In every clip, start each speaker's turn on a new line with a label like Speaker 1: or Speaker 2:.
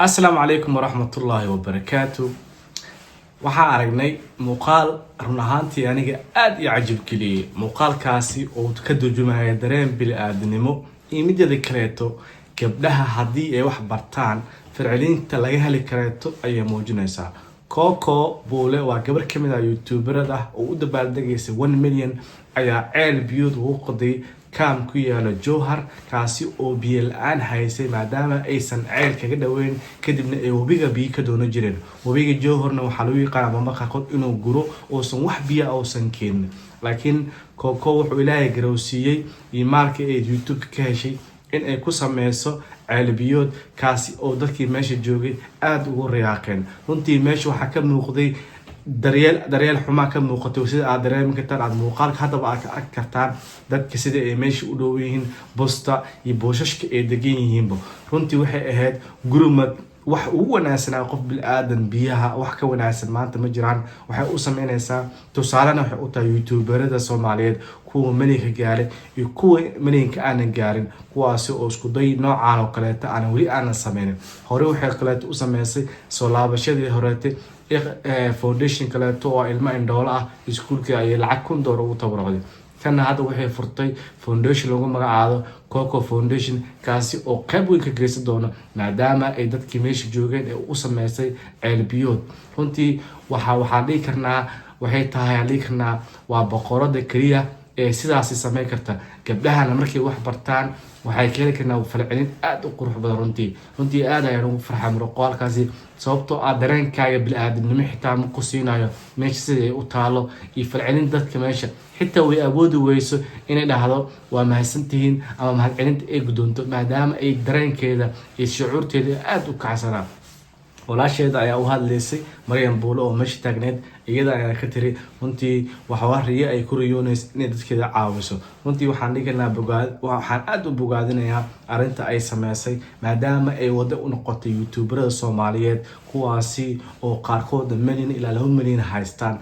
Speaker 1: Asalaamu calaykum waraxmatullaahi wabarakaatu. Waxaa aragnay muuqaal run ahaantii aniga aada ii cajib geliyey. Muuqaalkaasi oo ka turjumaya dareen bili-aadnimo iyo mideeda kaleeto gabdhaha haddii ay wax bartaan fircilinta laga heli kareeto ayay muujinaysaa. Coco Buule waa gabar kamid ah youtuberada ah oo u dabaaldegaysa 1 million ayaa ceel biyood ugu qoday kaam ku yaala Jowhar, kaasi oo biyo la-aan haysay maadaama aysan ceel kaga dhoweyn, kadibna ay webiga biyo ka doono jireen. Webiga Jowharna waxaa lagu yaqaana marmarka qaarkood inuu guro uusan wax biya uusan keenin, laakiin Coco wuxuu Ilaahay garowsiiyey iyo maalkii ay YouTube ka heshay in ay ku sameyso ceelbiyood, kaasi oo dadkii meesha joogay aada ugu riyaaqeen. Runtii meesha waxaa ka muuqday daryeel xumaa ka muuqatay, sida aad dareemi kartaan, aada muuqaalka haddaba aad ka arki kartaan dadka sida ay meesha u dhow yihiin, busta iyo boosashka ay degan yihiinba. Runtii waxay ahayd gurmad wax ugu wanaagsanaa qof bil-aadan. Biyaha wax ka wanaagsan maanta ma jiraan. Waxay u sameynaysaa tusaalena waxay u tahay youtuberada Soomaaliyeed, kuwa malinka gaaray iyo kuwa malinka aanan gaarin, kuwaasi oo isku day noocaan oo kaleeta aanan weli aanan sameynin. Hore waxay kaleeto u sameysay soo laabashadii horeetay foundation kaleeto oo ilmo indhoolo ah iskuulka ayay lacag $1000 ugu tabarucday. Tanna hadda waxay furtay foundation lagu magacaabo Coco Foundation, kaasi oo qayb weyn ka geysan doono maadaama ay dadkii meesha joogeen ee u sameysay ceelbiyood. Runtii waxaan dhihi karnaa, waxay tahay aan dhihi karnaa, waa boqorada keliya ee sidaasi sameyn karta. Gabdhahana markay wax bartaan waxay keeni karnaa falcelin aada u qurux badan. Runtii aada ayaan ugu farxay muuqaalkaasi, sababtoo ah dareenkaaga bili-aadamnimo xitaa ma ku siinayo meesha sida ay u taalo iyo falcelin dadka meesha. Xitaa way awoodi weyso inay dhahdo "Waa mahadsantihiin" ama mahadcelinta ay guddoonto, maadaama ay dareenkeeda iyo shucuurteeda aada u kacsanaa. Walaasheeda ayaa u hadlaysay, Maryam Buulo oo meesha taagneed, iyada ayaa ka tiri runtii waxaa riyo ay ku riyoonaysa inay dadkeeda caawiso. Runtii waxaan dhiganaa bogaad, waxaan aada u bogaadinayaa arrinta ay sameysay, maadaama ay wado u noqotay youtuberada Soomaaliyeed, kuwaasi oo qaarkooda milyan ilaa 2 milyan haystaan,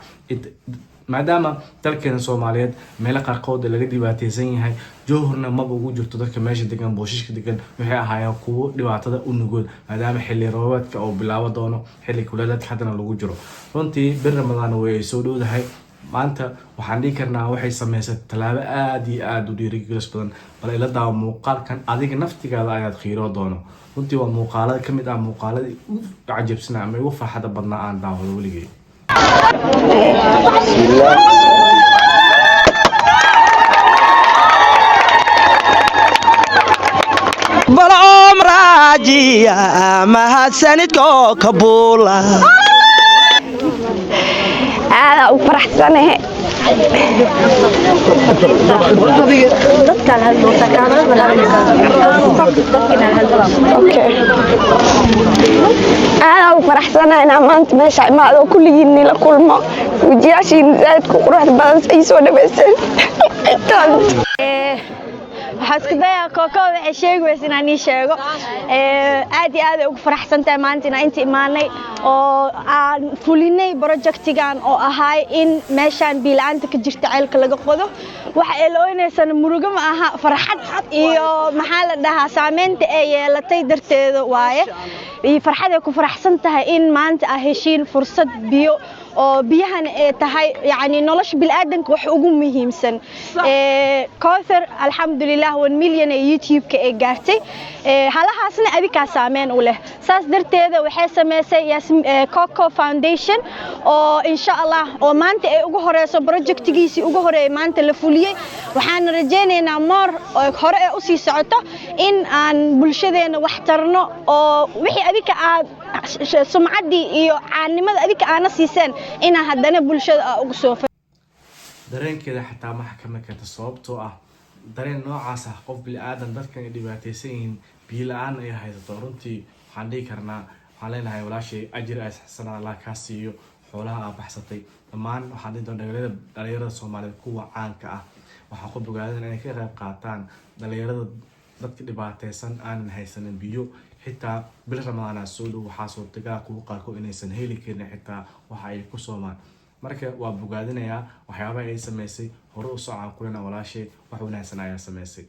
Speaker 1: maadaama dalkeena Soomaaliyeed meelo qaarkood laga dhibaateysan yahay. Jowharna maba ugu jirto. Dadka meesha degan, boosashka degan, waxay ahaayeen kuwo dhibaatada u nugul, maadaama xilli roobaadka oo bilaabo doono, xilli kuleeladka haddana lagu jiro. Runtii bir Ramadaan way ay soo dhowdahay. Maanta waxaan dhihi karnaa waxay sameysay tallaabo aada iyo aada u dhiirigelis badan. Bal ila daawo muuqaalkan, adiga naftigaada ayaad khiiroo doono. Runtii waa muuqaalada kamid ah muuqaaladii ugu cajabsanaa ama ugu farxada badnaa aan daawado weligay.
Speaker 2: Bismillah.
Speaker 3: Balcoom raajiya mahadsanidkoo kabuula.
Speaker 4: Aadaa u faraxsanahe. Okay. Aadaa u faraxsanahay inaan maanta meesha imaado, kulligiin nila kulmo, wejiyaashiin zaadku quruxda badan ay soo dhaweyseen intaan.
Speaker 5: Waxaa isku dayaa Kooko waxay sheegi weysa inaan ii sheego. Aad iyo aad ay ugu faraxsan tahay maanta inaan inta imaanay oo aan fulinay projectigan oo ahaay in meeshaan biila'aanta ka jirta ceelka laga qodo. Waxa ay la oynaysana murugo ma aha, farxad iyo maxaa la dhahaa saameynta ay yeelatay darteeda waaye, iyo farxad ay ku faraxsan tahay in maanta aa heshiin fursad biyo oo biyahan ay tahay yacni nolosha bilaadanka wax ugu muhiimsan. Kowthar, alxamdulilah, 1 million ee YouTube-ka ay gaartay. Halahaasna adikaa saameyn u leh. Saas darteeda waxay sameysay Coco Foundation oo insha Allah oo maanta ay ugu horeyso, projectigiisii ugu horeeyay maanta la fuliyey. Waxaan rajaynaynaa moor hore ee usii socoto in aan bulshadeena wax tarno, oo wixii adika aad sumcaddii iyo caannimada adika aana siiseen inaa haddana bulshada aa ugu soo
Speaker 1: Dareenkeeda xataa ma xakamin karta, sababtoo ah dareen noocaas ah qof bili-aadan, dadkan ay dhibaateysan yihiin, biyo la-aan ay haysato. Runtii waxaan dhihi karnaa, waxaan leenahay walaashay, ajir ay xasanad Allah kaa siiyo xoolaha aa baxsatay. Dhammaan waxaan dhihi doonaa dhalinyarada Soomaaliyeed, kuwa caanka ah, waxaan ku bogaadin inay ka qayb qaataan dhalinyarada, dadka dhibaateysan aanan haysanin biyo. Xitaa bil Ramadaana soo dhow, waxaa suurtagal kuwa qaarkood inaysan heli karin xitaa waxa ay ku soomaan. Marka waa bogaadinayaa waxyaabaha ay sameysay. Hore u socaan kulena walaashay, wax wanaagsan ayaa sameysay.